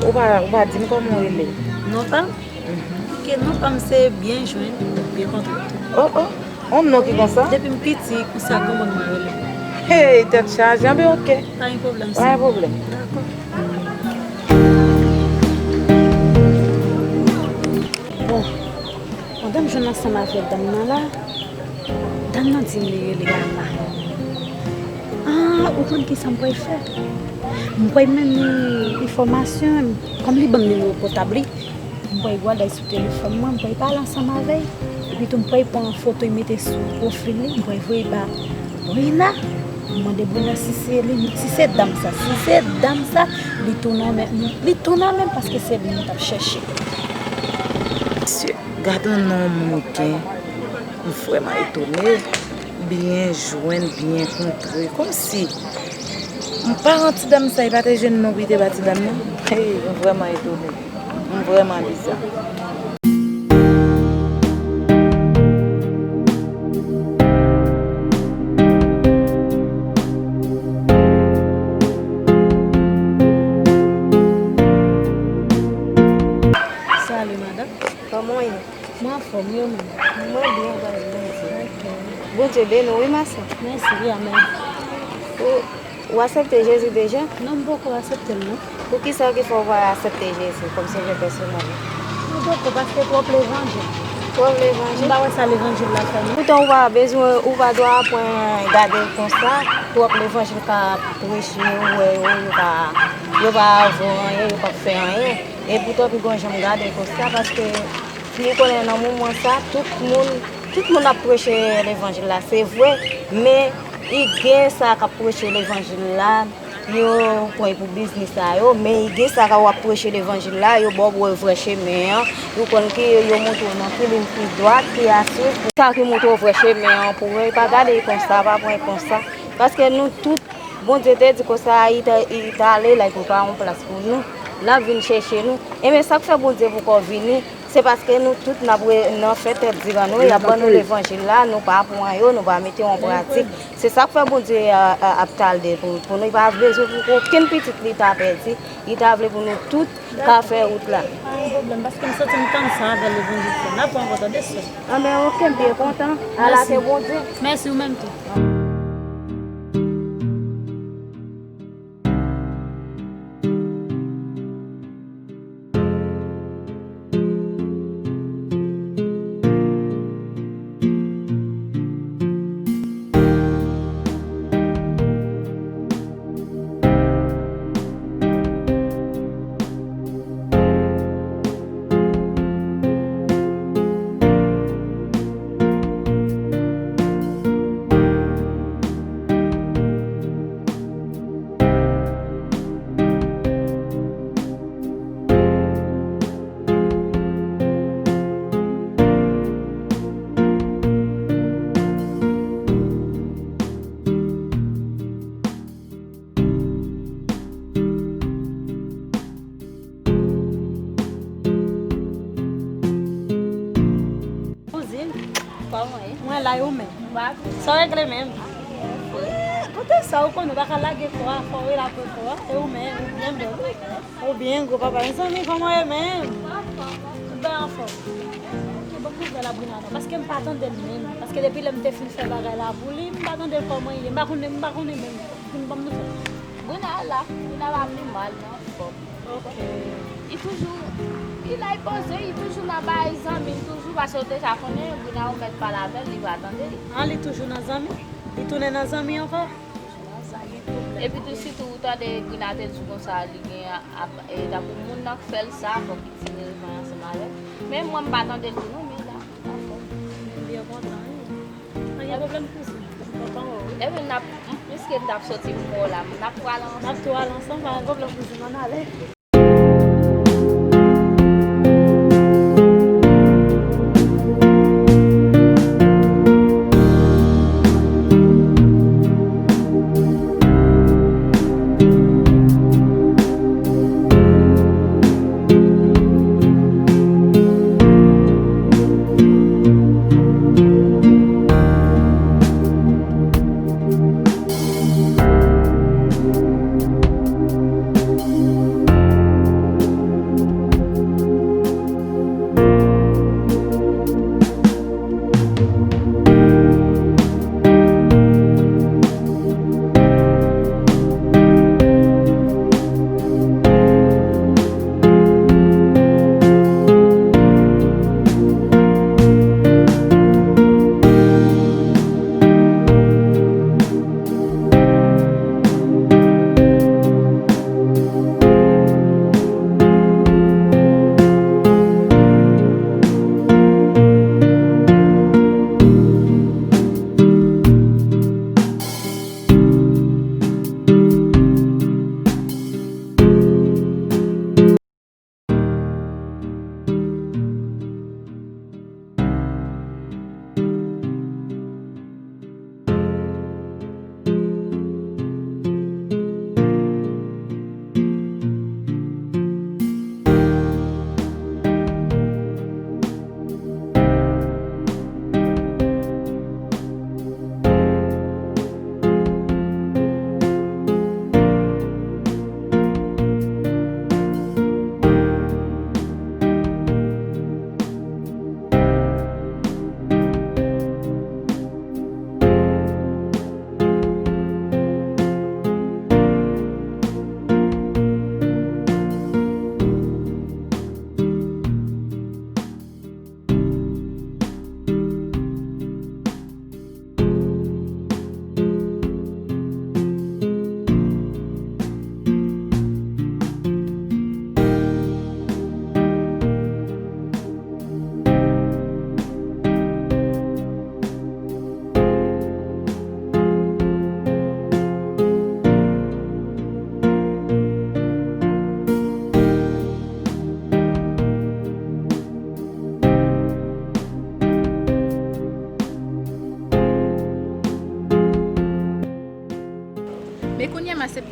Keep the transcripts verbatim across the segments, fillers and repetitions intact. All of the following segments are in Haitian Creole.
Ou pa, ou pa di m kòman w rele? Non pa m? Mhm. Ke non pa m se Byen Jwenn, Byen Kontre. Oh, oh. On non ki konsa? Depi m piti, konsa granmoun mwen rele m. Hey, tèt chaje. Anben, oke. Pa gen pwoblèm, pa gen pwoblèm. Dakò. Bon, pandan m jwenn ansanm avèk dam nan la, dam nan di m li rele Ana. Ah, ou konn ki sa m pral fè? M pral mennen enfòmasyon, kòm li ban m nimewo pòtab li, m pral gade sou telefòn mwen, m pral pale ansanm avè l. Epi tou, m pral pran foto, m mete sou pwofil li, m pral voye ba Rina. M mande Rina si se li, si se dam sa. Si se dam sa, li tounen men, li tounen men paske se li m t ap chèche. Mesye, gade yon non moun gen. M vrèman etone. Byen jwenn, byen kontre. Kòmsi m paran ti dam sa, li pa te jwenn non pou li te ba ti dam nan. Hey, m vrèman etone. M vrèman biza. Salut, madame. Kòman w ye? Mwen anfòm, e ou menm? Mwen byen, gras Bondye. Ok. Bondye beni w, wi, ma sè. Mèsi, wi, amèn. Ou, ou aksepte Jezi deja? Non, m poko aksepte l, non. Poukisa ki fè w pa aksepte Jezi kòm Sovè pèsonèl ou? Mwen poko, paske twòp levanjil. Twòp levanjil? M pa wè sa levanjil la fè, non. Poutan ou pa bezwen, ou pa dwe aprann gade l konsa. Twòp levanjil ka preche, ou wè yo, yo pa, yo pa vo anyen, yo p ap fè anyen. E poutan pi bon jan m gade l konsa, paske m konnen nan moman sa, tout moun, tout moun ap preche levanjil la, se vre, men i gen sa k ap preche levanjil la, yo pran l pou biznis a yo, men i gen sa k ap preche levanjil la, yo ba w vrè chemen an, yo konn ki, yo montre w nan ki liy ki dwat, ki a swiv, sa ki montre w vrè chemen an pou wè, pa gade l konsa, pa pran l konsa, paske nou tout, Bondye te di konsa, li ta, li ta ale, l al prepare yon plas pou nou. L ap vin chèche nou. Ebyen, sa k fè Bondye poko vini, se paske nou tout n ap re-, nan fè tèt diran nou, y ap ban nou levanjil la, nou pa pran yo, nou pa mete yo an pratik. Se sa k fè Bondye a, a, ap talde pou, pou nou. Li pa bezwen pou okenn pitit li ta pèdi. Li ta vle pou nou tout ka fè wout la. Pa gen pwoblèm, paske m santi m tann sa avè levanjil sa. N ap wè ankò, tande, sè. Anben, oke, m byen kontan. Ala ke Bondye. Mèsi, ou menm tou. Kouzin, kòman w ye? Mwen la, e ou menm? Sa w regle menm? Kote sa, ou konnen ou pa ka lage kò a, fò w rele apre kò a, e ou menm, ou byen bèl. Ou byen gwo papa, mezanmi, kòman w ye menm? Tout bagay anfòm. Ki bon nouvèl ap vin atò? Paske m pa tande l menm. Paske depi lè m te fin fè bagay la pou li, m pa tande l kòman l ye. M pa konnen, m pa konnen menm. Vin ban m nouvèl. Brina la, Brina pa pi mal, non, anfòm. Ok. Li toujou, li la, li poze, li toujou nan bay zanmi l toujou, paske w deja konnen, Brina ou mèt pale avè l, li pa tande. Ah, li toujou nan zanmi? Li tounen nan zanmi ankò? Epi tou, sitou, ou tande Brina te di konsa, li gen ap, e, tankou moun nan k fè l sa, fòk li tire revanj ansanm avè l. Men mwen, m pa tande l tou non, men la, li anfòm. M byen kontan, wi. Pa gen pwoblèm, kouzin. M kontan wè w, wi. Epi n ap, m, piske m t ap soti m wè w la, n ap pral ansanm. N ap tou al ansanm, pa gen pwoblèm, kouzin, ann ale.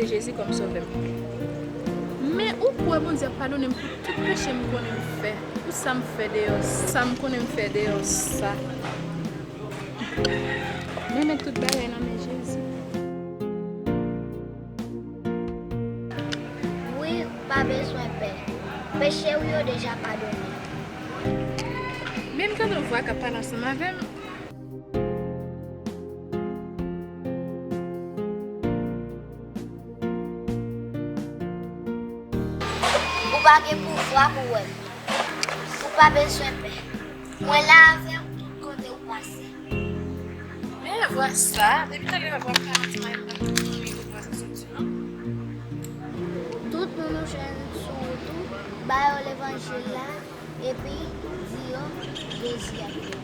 Jezi kòm Sovè m. Men ou kwè Bondye ap padone m pou tout peche m konnen m fè, pou sa m fè deyò, sa m konnen m fè deyò sa. Mwen met tout bagay nan men Jezi. Wi, ou pa bezwen pè. Peche w yo deja padone. Men m tande yon vwa k ap pale ansanm avè m. Ou pa gen pouvwa pou wè m. Ou pa bezwen pè. Mwen la avè w tout kote w pase. Men vwa sa, depi talè vwa m pa antre nan ki kote vwa sa soti non. Tout moun ou jwenn sou wout ou, ba yo levanjil la, epi di yo Jezi ap vini.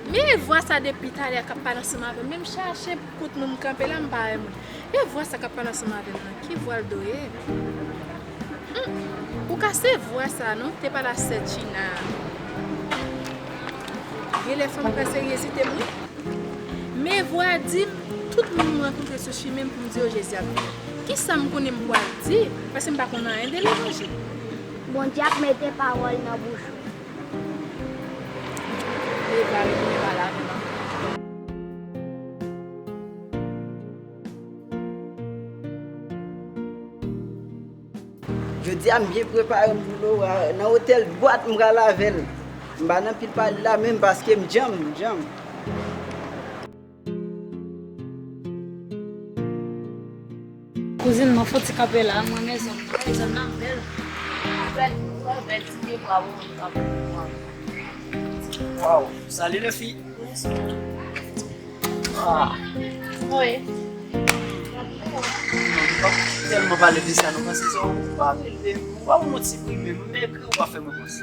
Men vwa sa depi talè k ap pale ansanm avè m, men m chache kot moun kanpe la, m pa wè moun. E vwa sa k ap pale ansanm avè m nan, ki vwa l dwe ye? Hmm, ou ka se vwa sa non, te pale a sè China. Genlè fanm pral seryezite m wi. Men vwa di m, tout moun m rankontre sou chimen m pou m di yo Jezi ap vini. Kisa m konnen m pral di? Paske m pa konn anyen de levanjil. Bondye ap mete pawòl nan bouch ou. Eva retounen pale avè m ankò. Jodi a m byen prepare m pou Laura. Nan otèl dwat m pral avè l. M pa nan pil pale la menm paske m djanm, m djanm. Kouzin, mwen fon ti kanpe la, mwen renmen zòn nan, wi, zòn nan bèl. Bèl, bèl, ti pye bwa, wi, kanpe. Waw, salut les filles. Ah. Wi. Tèlman pale de sa, nou panse se yon pa rele, ou pa yon ti pri menm, m ekri, ou pa fè mwen panse.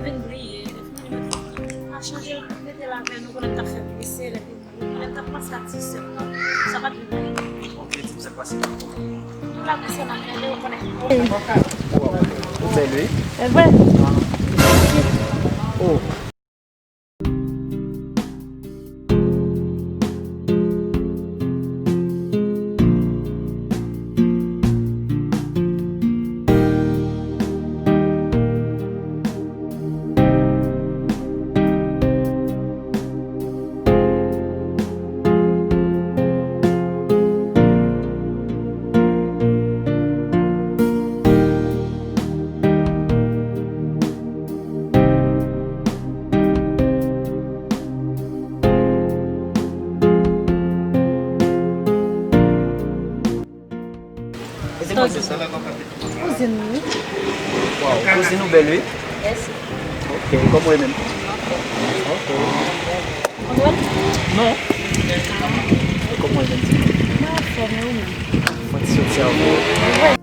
Vin bliye, depi nou a chanje, mete l avè nou, konnen n t ap fè plis, lè Mwen t ap panse ak ti sè m nan. Sa pa t vin anyen. Ok, di m sa k pase. Ou la, mesye, n ap gade, ou konnen. Ou bèl, wi. E vre? Oh. Kouzin mwen wi. Waw, kouzin ou bèl wi. Mèsi. Ok, kòman w ye menm? Ok. Ou konprann? Non. Kòman w ye menm? Mwen anfòm, e ou menm? Mwen ti soti avè w.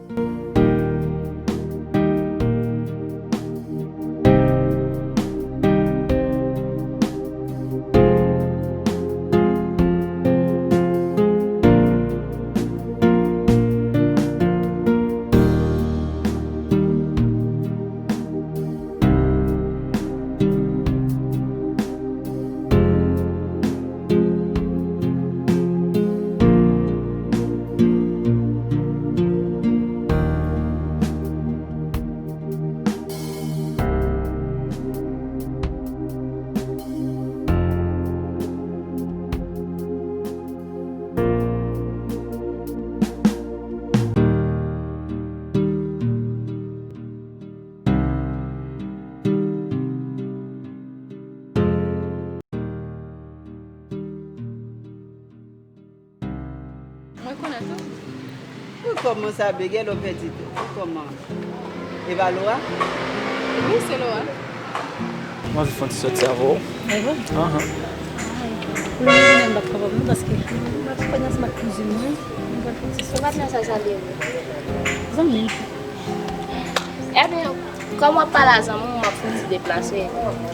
Mwen konnen tou. Ou kòman sa byen, gen lè w pèdi tou. Ou kòman? E pa Laura? Wi, se Laura. Mwen anvi fè yon ti sòti avè w. E vre? Ahan. Pou lè mwen m p ap kapab non, paske m ap fè nan smak kouzin mwen. Mwen pral fè yon ti sòti. Ou pa t nan sa salye vre. Zanmi m. Ebyen, kòm w ap pale a zanmi w, m ap fouti deplase. E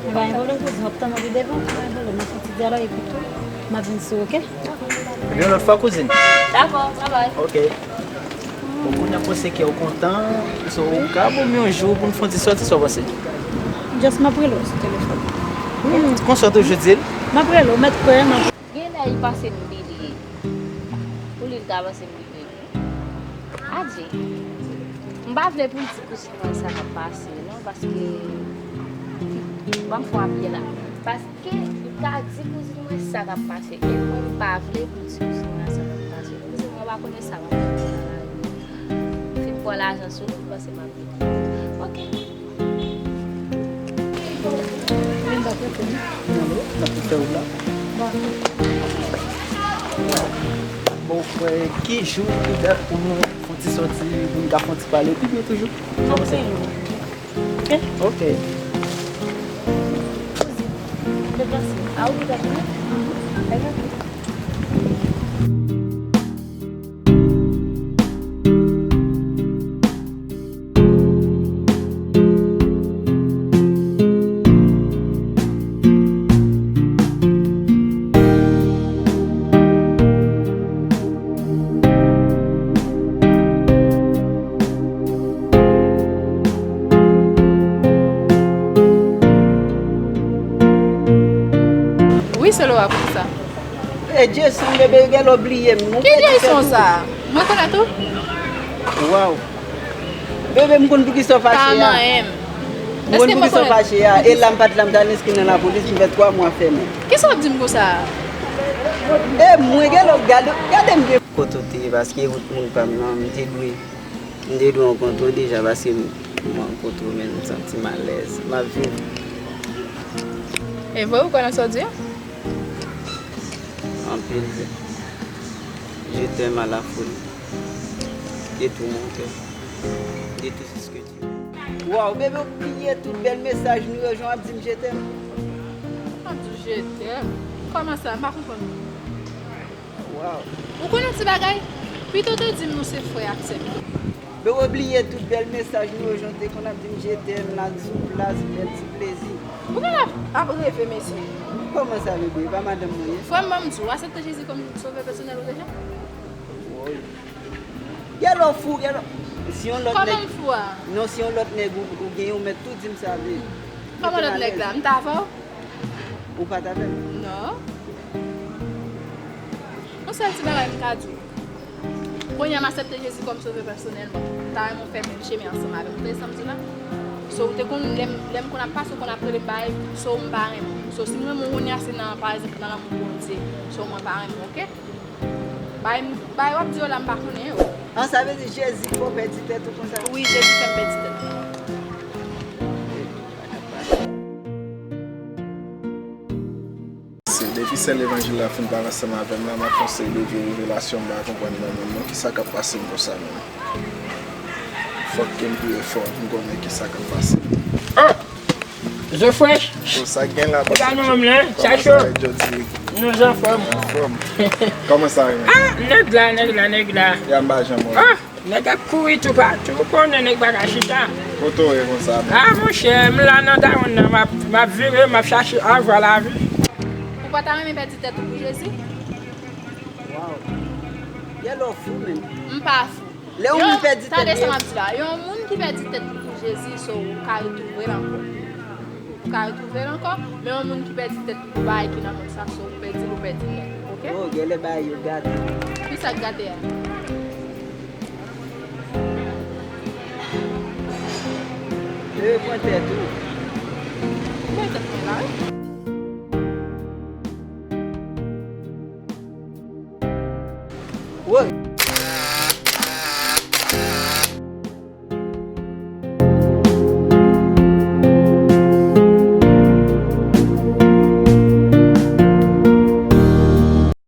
pa gen pwoblèm, kouzin, w ap tann anvi devan, pa gen pwoblèm, m ap fouti dyaloge epi tou, m ap vin sou ou, oke? Ebyen, yon lòt fwa, kouzin. Dakò, babay. Oke. Bon, kounye a, m panse kè w kontan, so, ou ka ban m yon jou pou n fè yon ti sòti, sa w panse? Just m ap rele w sou telefòn. Hmm, konsa w toujou di l? M ap rele w, mèt kwè, m ap. Genlè li panse m bliye. Pou li, li ka panse m bliye. Di, m pa vle pou l di kouzin mwen sa k ap pase, non, paske, ban m fè yon apye la. Paske, li ka di kouzin mwen sa k ap pase, e mwen, m pa vle pou l di kouzin mwen sa k ap pase. Kouzin mwen pa konnen sa k ap pase nan lavi. Fin pran lajan sou li, li panse m ap vin. Ok. Bon, frè, ki jou ki dat pou nou fon ti sòti, pou nou ka fon ti pale pi byen toujou? Kòman sa? Ok. Ok. Deplase. A, ou deplase, non? Deplase. Wi, se Laura, poukisa? E Jason, bebe, gen lè w bliye m. Ki Jason sa? M rekonèt ou? Waw. Bebe, m konn poukisa w fache a. Pa manyen m. M konn poukisa w fache a. E la m pa t la, m t al enskri nan lapolis, m fè twa mwa fèmen. Kisa w ap di m konsa a? E mwen, gen lè w gade, gade m byen. Kote w te ye, paske wout moun pa m nan, m te dwe, m te dwe rankontre w deja, paske m, m rankontre w, men m santi m alèz. M ap viv. E vre, ou kwè nan sa w di a? Anpil. Je t'aime à la folie. De tout mon cœur. De tout ce que tu veux. Waw, bebe, ou bliye tout bèl mesaj nou yo, jan w ap di m je t'aime. M ap di w je t'aime? Kòman sa? M pa konprann ou. Waw. Ou konn yon ti bagay? Pito w te di m nou se frè ak sè pito. Bebe, ou bliye tout bèl mesaj nou yo, jan w te konn ap di m je t'aime, la, sou plas, bèl ti plezi. Ou genlè ap, ap reve, mesye. Kòman sa, bebe? E pa madanm mwen ye? Frè m, ban m di w, aksepte Jezi kòm sovè pèsonèl ou deja? Woy. Gèlè w fou, gèlè w. Si yon lòt nèg. Kòman m fou a? Non, si yon lòt nèg ou, ou genyen, ou mèt tou di m sa, bebe. Kòman lòt nèg la? M t avè w? Ou pa t avè m? Non. Yon sèl ti bagay m ka di w. Kounye a m aksepte Jezi kòm sovè pèsonèl mwen. M ta renmen w fè menm chemen ansanm avè m. Ou tande sa m di w la? So, ou te konn, lè m, lè m konn ap pase, ou konn ap rele m bay, so, m pa renmen w. So, si m renmen w kounye a, se nan, pa egzanp, nan lanmou Bondye. So, mwen pa renmen w, oke? Bay, bay w ap di yo la, m pa konnen yo. An, sa vle di Jezi fè w pèdi tèt ou konsa? Wi, Jezi fè m pèdi tèt mwen. Se depi sè levanjil la fin pale ansanm avè m la, m ap fè yon seri de vye revelasyon m pa konprann nan menm non. Kisa k ap pase m konsa menm? Fòk ke m priye fò pou m konnen kisa k ap pase. Ah! Zo frèch. Bon, sa k gen la, pase. Ou pa nan menm la, sa cho. Kòman sa, Jodi? Nou anfòm. Anfòm. Kòman sa ye menm? Ah, nèg la, nèg la, nèg la. Ya m pa janm wè. Ah, nèg ap kouri toupatou, ou konnen nèg pa ka chita. Kote w ye konsa menm? Ah, monchè, m la nan dawonn nan, m ap, m ap vire, m ap chache avwa lavi. Ou pa ta renmen pèdi tèt ou pou Jezi? Waw. Gèlè w fou menm. M pa fou. Lè yon moun pèdi tèt li. Tande sa m ap di la. Yon moun ki pèdi tèt li pou Jezi, so ou ka retwouve l ankò. Ou ka retwouve l ankò, men yon moun ki pèdi tèt li pou bagay ki nan mond sa, so ou pèdi l, ou pèdi l nèt. Oke? Oh, gèlè bagay yo gate. Kisa k gate a? Yo pran tèt ou. Pran tèt mwen la, wi.